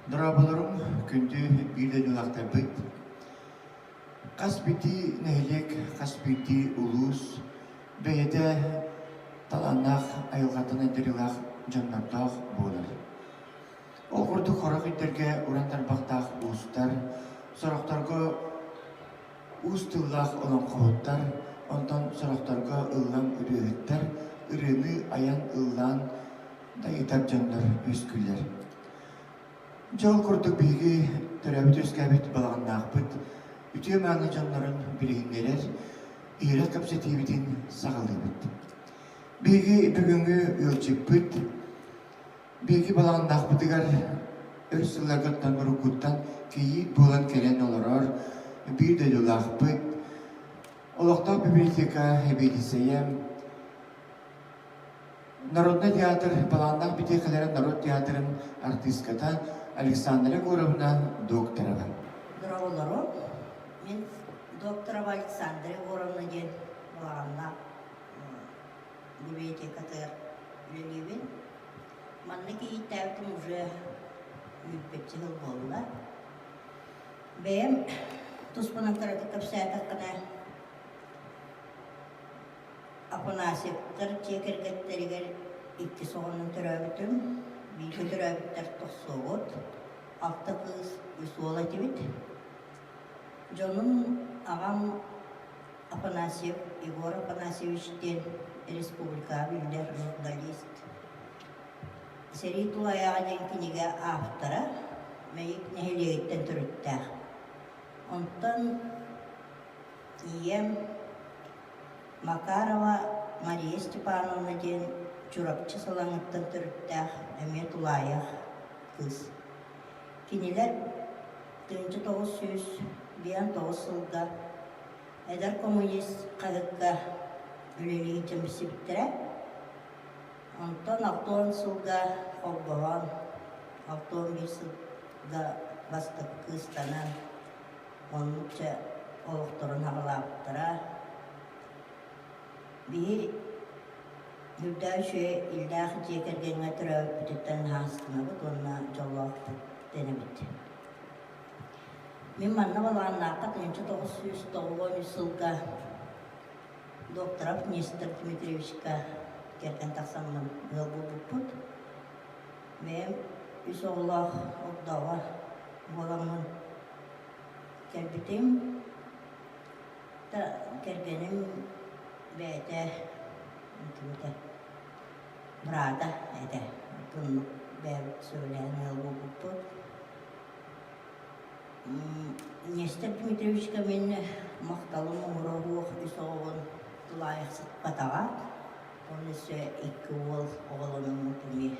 Дорооболоруҥ, күндү биир дойдулаахтарбыт! Хас биирдии нэһилиэк, хас биирдии улуус бэйэтэ талааннаах, айылҕаттан айдарыылаах дьоннордоох буолар. Ол курдук хорох өйдөргө уран тарбахтаах уустар, сорохторго уус тыллаах олоҥхоһуттар, онтон сорохторго ыллам ырыаһыттар ырыаны айан ыллаан дайытар дьоннор үөскүүллэр. Дьэ ол курдук биһиги төрөөбүт-үөскээбит балаҕаннаахпыт үтүө-мааны дьоннорун билиһиннэрэр иһирэх кэпсэтиибитин саҕалыыбыт. Биһиги бүгүҥҥү ыалдьыппыт биһиги балаҕаннаахпытыгар өр сылларгыттан уруккуттан кийиит буолан кэлэн олорор биир дойдулаахпыт, олохтоох библиотека сэбиэдиссэйэ, Народнай театр талааннаах битиэхэлэрэ норуот театрын артыыската Александра Егоровна Докторова. Дорооболору. Мин Докторова Александра Егоровна диэн балаҕаннаах библиотекатыгар үлэлиибин. Манна кийииттээбитим уже үүрбэччэ сыл буолла. Бэйэм туспунан кыратык кэпсээтэххинэ, Афанасьевтар дьиэ кэргэттэригэр иккис оҕонон төрөөбүтүм. Бииргэ төрөөбүттэр тохсуобут, алта кыыс, үс уол этибит. Дьонум аҕам Афанасьев Егор Афанасьевич диэн республикаҕа биллэр журналист, Сэрии тулаайаҕа диэн кинигэ автора, Мэйик нэһилиэгиттэн төрүттээх. Онтон Ийэм Макарова Мария Степановна диэн Чурапчы Сылаҥыттан төрүттээх, эмиэ тулаайах кыыс. Кинилэр 1959 сылга Эдэр коммунист хаһыакка үлэлии түмсүбүттэрэ. Онтон 60 сылга холбоһон, 61 сылга бастакы кыыстанан Оннук дьэ олохторун аҕалаабыттара. Биһи үрдээх үчүгэй иллээх дьиэ кэргэҥҥэ төрөөбүппүтүттэн хаһаастынабыт уонна дьоллоохпут дэнэбит. Мин манна Балаҕаннаахха 1993 сылга Докторов Нестор Дмитриевичка кэргэн тахсаммын ыал буолбуппут. Бэйэм үс оҕолоох огдообо буоламмын Кэлбитим да кэргэним бэйэтэ этэ быраата этэ оннук бэйэбит сөбүлээн ыал буолбуппут. Нестор Дмитриевичка мин махталым муҥура суох үс оҕобун тулаайахсыппатаҕа. Уонна өссө икки уол оҕолонуммут эмиэ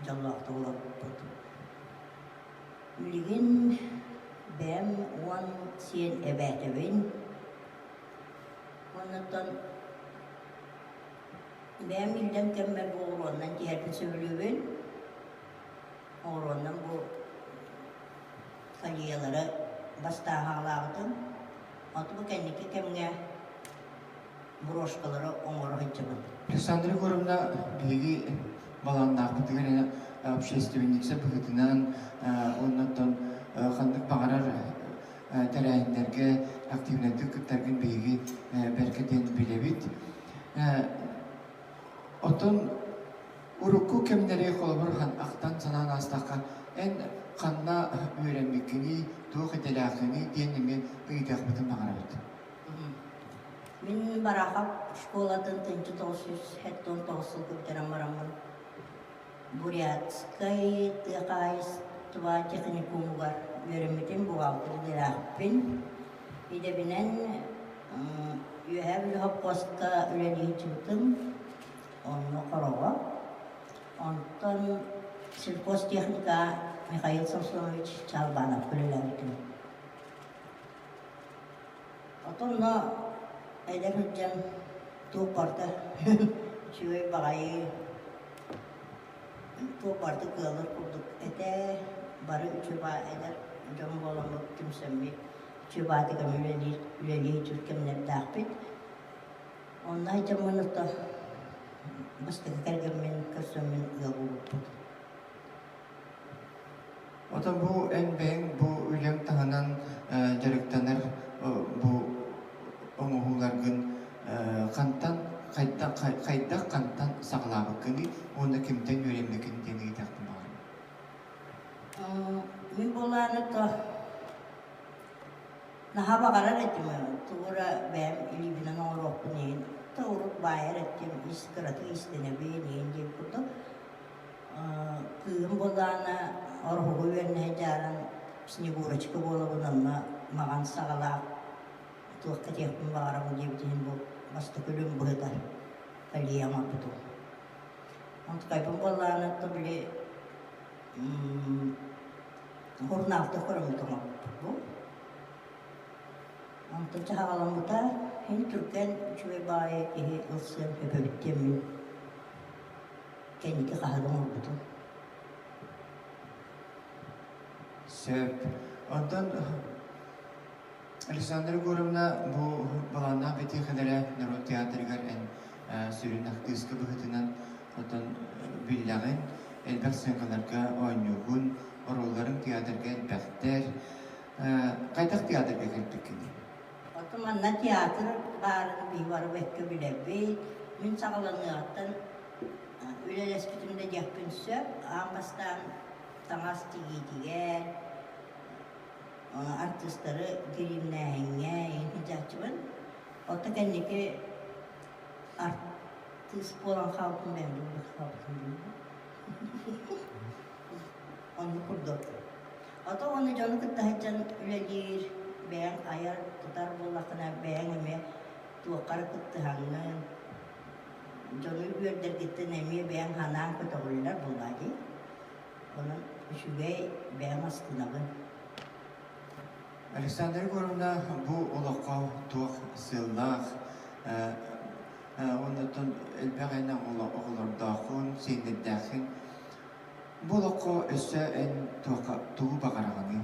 дьоллоохтук олорбуппут. Билигин бэйэм уон сиэн эбээтэбин. Уоннаттан бэйэм иллэҥ кэммэр бу оҕуруоннан тиһэрбин сөбүлүүбүн. Оҕуруоннан бу фольелары бастаан аҕалаабытым. Оту бу кэнники кэмҥэ брошкалары оҥоро сылдьабын. Александра Егоровна биһиги балааннаахпытыгар эрэ общественница быһыытынан уонна ханнык баҕарар тэрээһиннэргэ активнайдык кыттаргын биһиги бэркэ диэн билэбит. Оттон урукку кэмнэри холобур ахтан санаан аастахха, эн ханна үөрэммиккиний, туох идэлээххиний диэн эмиэ ыйытыахпытын баҕарабыт. Мин Барахов школатын 1979 сылга бүтэрэн бараммын Бурятскай тыа хаһаайыстыба техникумугар үөрэммитим, бухгалтер идэлээхпин. Идэбинэн Үөһээ Бүлүү сопхуоска үлэлии сылдьыбытым, онно Хороҕо. Онтон сельхозтехника Михаил Самсонович Чалбановка үлэлээбитим. Отонно эдэр сылдьан туох барыта үчүгэй баҕайы, туох барыта кыаллар курдук этэ. Бары үчүгэй эдэр дьон буоламмыт түмсэммит үчүгэй баатыгам үлэлиир үлэлии сылдьар кэмнэрдээхпит. Онно сылдьаммын ото бастакы кэргэммин көрсөммүн ыал буолбуппут. Оттон бу эн бэйэҥ бу үлэҥ таһынан дьарыктанар бу оҥоһууларгын хантан хайдах хайдах хантан саҕалаабыккыный уонна кимтэн үөрэммиккин диэн ыйытыахпын баҕарабын. Мин буолааны то наһаа баҕарар этим, тугу эрэ бэйэм илиибинэн оҥоруохпун иһин, то урут баайар этим, ис кыратык иистэнэбин иһин диэн курдук. Кыыһым буоллаҕына ороһугу үөрэнэ сылдьааран Снегурочка буолабын онно маҕан саҕалаах туох кэтиэхпин баҕарабын диэбит иһин бу бастакы үлүм быһыта колье оҥорбутум. Онтукайбын буоллаҕына то били сурунаалта көрөммүт оҥорбуппут бу. Онтон чаһаҕаламмыта иһин түргэн үчүгэй баҕайы киһи ылсыан сөп эбит диэммин кэнники хаһан оҥорбутум. Сөп. Онтон Александра Егоровна бу балааннаах бэтиэхэлэрэ норуот театрыгар эн сүрүн артыыска быһыытынан оттон биллэҕин, элбэх сценкаларга оонньуугун, оруолларыҥ театрга элбэхтэр. Хайдах театрга кэлбиккиний? Оттон манна театр баарын биһи бары бэккэ билэбит. Мин саҕаланыаҕыттан үлэлэспитим да диэхпин сөп. Аан бастаан таҥас тигиитигэр, артыыстары гримнээһиҥҥэ иһин Оттон кэнники артыыс буолан хаалбытым бэйэм да хаалбытым Оннук курдук. Ото уонна дьону кытта сылдьан үлэлиир, бэйэҥ айар, тутар буоллаххына бэйэҥ эмиэ туохха эрэ кыттыһаҥҥын, дьону үөрдэргиттэн эмиэ бэйэҥ санааҥ көтөҕүллэр буоллаа дии. Онон үчүгэй, бэйэм астынабын. Александра Егоровна бу олоххо туох сыаллаах уонна элбэх эн оҕолордооххун, сиэннэрдээххин. Бу олоххо өссө эн туохха тугу баҕараҕыный?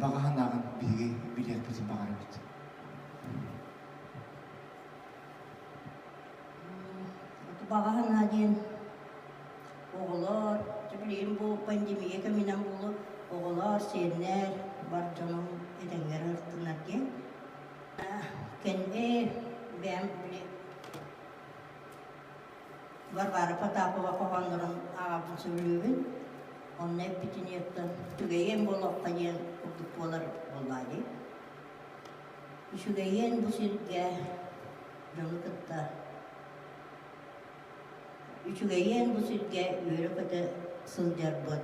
Баҕа санааҕын биһиги билиэхпитин баҕарабыт. Баҕа санаа диэн оҕолор, дьэ билигин бу пандемия кэминэн буолуо, оҕолор, сиэннэр, бар дьонум этэҥҥэ ыһыктыннар диэн. Кэннэ бэйэм били Варвара Потапова хоһооннорун ааҕарбын сөбүлүүбүн. Онно эппитин ийэттэн үчүгэйиэн буолуохха диэн курдук буолар буоллаа дии. Үчүгэйиэн бу сиргэ дьону кытта үчүгэйиэн бу сиргэ үөрэ-көтө сылдьарбыт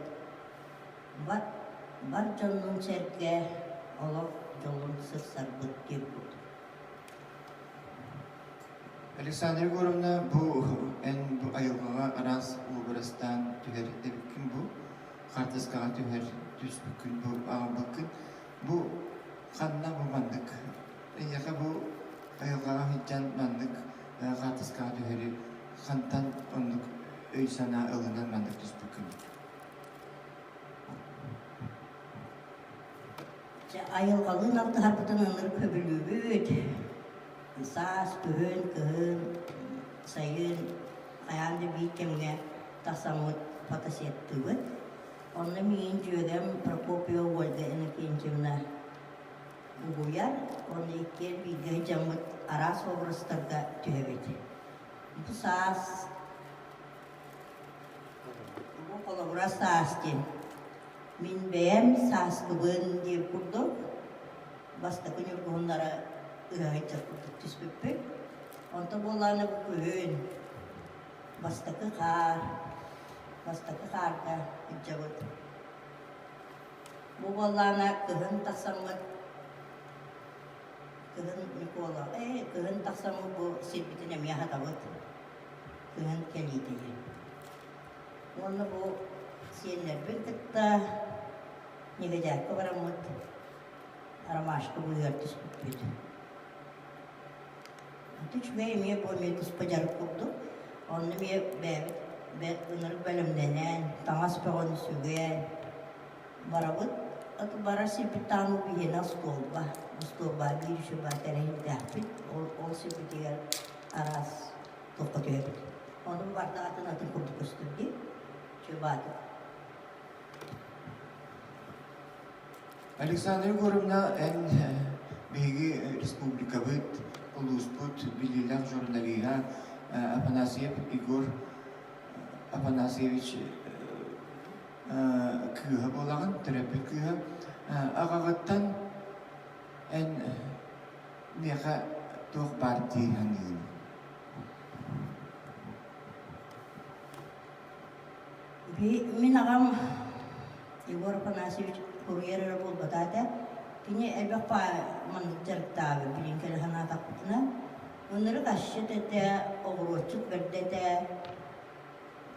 бар, бар дьоннуун сэргэ олох дьолун сырсарбыт диэн курдук. Александра Егоровна, бу эн бу айылҕаҕа араас уобарастаан түһэр эбиккин бу, хаартыскаҕа түһэр түспүккүн бу аҕалбыккын. Бу ханна бу маннык эйиэхэ бу айылҕаҕа сылдьан маннык хаартыскаҕа түһэри хантан оннук өй-санаа ылынан маннык түспүккүн? Дьэ, айылҕалыын алтыһарбытын ынырык сөбүлүүбүт. Саас, күһүн, кыһын, сайын хайаан да биир кэмҥэ тахсаммыт фотосеттыыбыт. Онно миигин дьүөгэм Прокопьева Ольга Иннокентьевна угуйар. Уонна иккиэн бииргэ сылдьаммыт араас образтарга түһэбит. Бу саас, бу холобура саас диэн. Мин бэйэм сааскыбын диир курдук бастакы ньургуһуннара ыһа курдук түспүппүт. Онто буоллаҕына бу күһүн бастакы хаар, бастакы хаарга сылдьабыт. Бу буоллаҕына кыһын тахсаммыт, кыһын Ньукуола, ээ кыһын тахсаммыт бу сирбитин эмиэ аһатабыт. Кыһын кэлиитэ диэн. Уонна бу сиэннэрбин кытта Ньигэдьээккэ бараммыт ромашка быыһыгар түспүппүт. Ити үчүгэй эмиэ бу эмиэ туспа дьарык курдук. Онно эмиэ бэйэбит бэрт ынырык бэлэмнэнэн, таҥас бөҕөнү сүгэн барабыт. Аты барар сирбит даҕаны биһиэнэ остуолба. Остуолба биир үчүгэй тэрэһиирдээхпит. Ол, ол сирбитигэр араас туохха түһэбит. Ону барда атын атын курдук көстөр дии. Чугаатык. Александра Егоровна, эн биһиги республикабыт, улууспут биллиилээх журналиһа Афанасьев Егор Афанасьевич кыыһа буолаҕын, төрөппүт кыыһа. Аҕаҕыттан эн миэхэ туох баар дии саныыгын? Мин аҕам Егор Афанасьевич курьер эрэ буолбатах этэ. Кини элбэх маннык дьарыктаабыт билин кэлэ санаатахпытына. Ынырык асчыт этэ, оҕуруотчут бэрдэ этэ.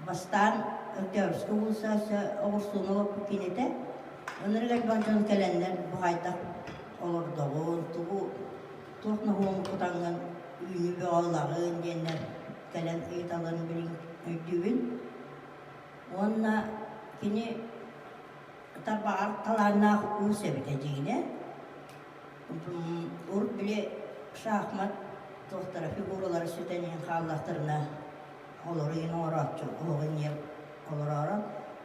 Бастаан Октябрьскай уулусса оҕурсууну олорбут кини этэ. Ынырык элбэх дьон кэлэннэр бу хайдах олордоҕун, тугу туох ноһуому кутаҥҥын үүнүү бөҕө ылаҕын диэннэр кэлэн ыйыталларын билин өйдүүбүн. Уонна кини тарбаҕар талааннаах уус эбитэ дьиҥинэ. Урут били шахмат туохтара фигуралара сүтэн иһэн хааллахтарына олору иһин оҥорооччу оһоҕу инньэ олороору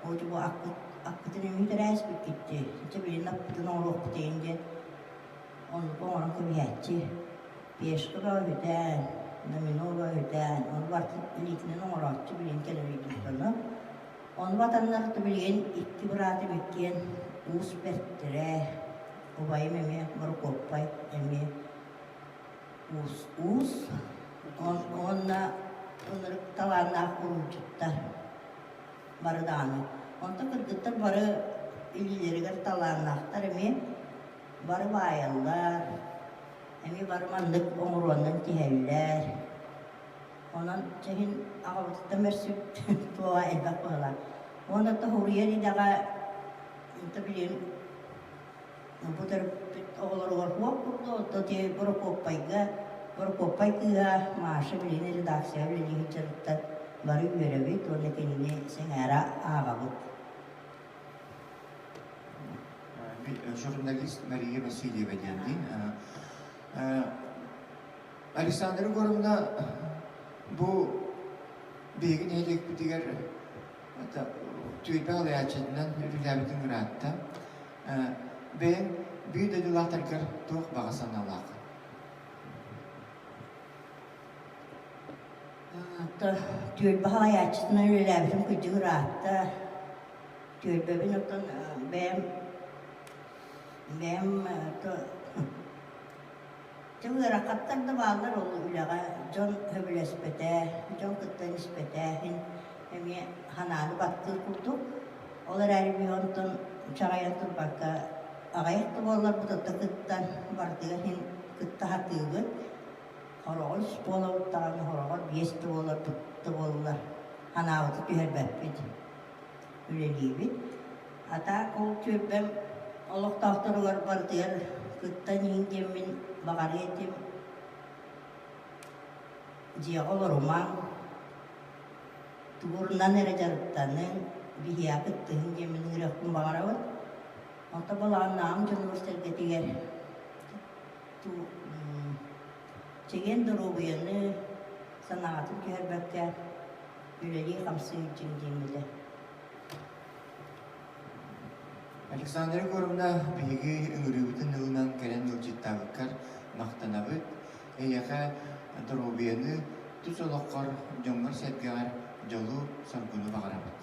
оо бу аккыт аккытын үүнүү тэрээспиккит дии чэ билин аппытын оҥоруохпут иһин диэн оннук оҥорон кэбиһээччи пешка бөҕө үтээн домино бөҕө үтээн ону барытын илиитинэн оҥорооччу билин кэлэр өйдүүр ону батаннар билигин икки быраатым иккиэн уус бэртэрэ убайым эмиэ Борокуоппай эмиэ уус уус уонна ынырык талааннаах уруучуттар бары даҕаны онтон кыргыттар бары илиилэригэр талааннаахтар эмиэ бары баайаллар эмиэ бары маннык оҥоруоннан тиһэллэр онон чэһин аҕабытыттан бэрсибит туоҕа элбэх быһыылаах уонна тоһуруйар идэҕэ билигин Бу төрөппүт оҕолоругар суох курдук, оттон ити Борокуоппайга, Борокуоппай кыыһа Маша билигин редакцияҕа үлэлии сылдьарыттан бары үөрэбит уонна кинини сэҥээрэ ааҕабыт. Журналист Мария Васильева диэн дии. Александра Егоровна бу биһиги нэһилиэкпитигэр түөлбэ салайааччытынан үлэлээбитин ыраатта. Бэйэҥ биир дойдулаахтаргар туох баҕа санаалааххын? Түөлбэ салайааччытынан үлэлээбитим кырдьык ыраатта. Түөлбэбин оттон бэйэм бэйэм Дьэ ыарахаттар да бааллар ол үлэҕэ дьон сөбүлэспэтэ, дьон кыттан испэтэ иһин эмиэ санааны баттыыр курдук. Ол эрээри биһи онтон чаҕыйан турбакка аҕыйах да буолларбыт ото кыттан барытыгар иһин кытта сатыыбыт. Хороҕор үс буолабыт даҕаны, хороҕор биэс да буоларбыт да буоллар санаабытын түһэрбэппит. Үлэлиибит. А так ол түөлбэм олохтоохторугар барытыгар кыттан иһин диэммин баҕарыа этим. Дьиэҕэ олорумаҥ, тугурунан эрэ дьарыктаныҥ, биһиэхэ кыттыһыҥ диэммин ыҥырыахпын баҕарабын. Онто балаҕаннааҕым дьонугар-сэргэтигэр чэгиэн доруобуйаны, санаатын түһэрбэккэ үлэлии-хамсыы илдьиҥ диэммитэ. Александра Егоровна, биһиги ыҥырыыбытын ылынан кэлэн ыалдьыттаабыккар махтанабыт. Эйиэхэ доруобуйаны, тус олоххор, дьоҥҥор-сэргэҕэр дьолу-соргуну баҕарабыт.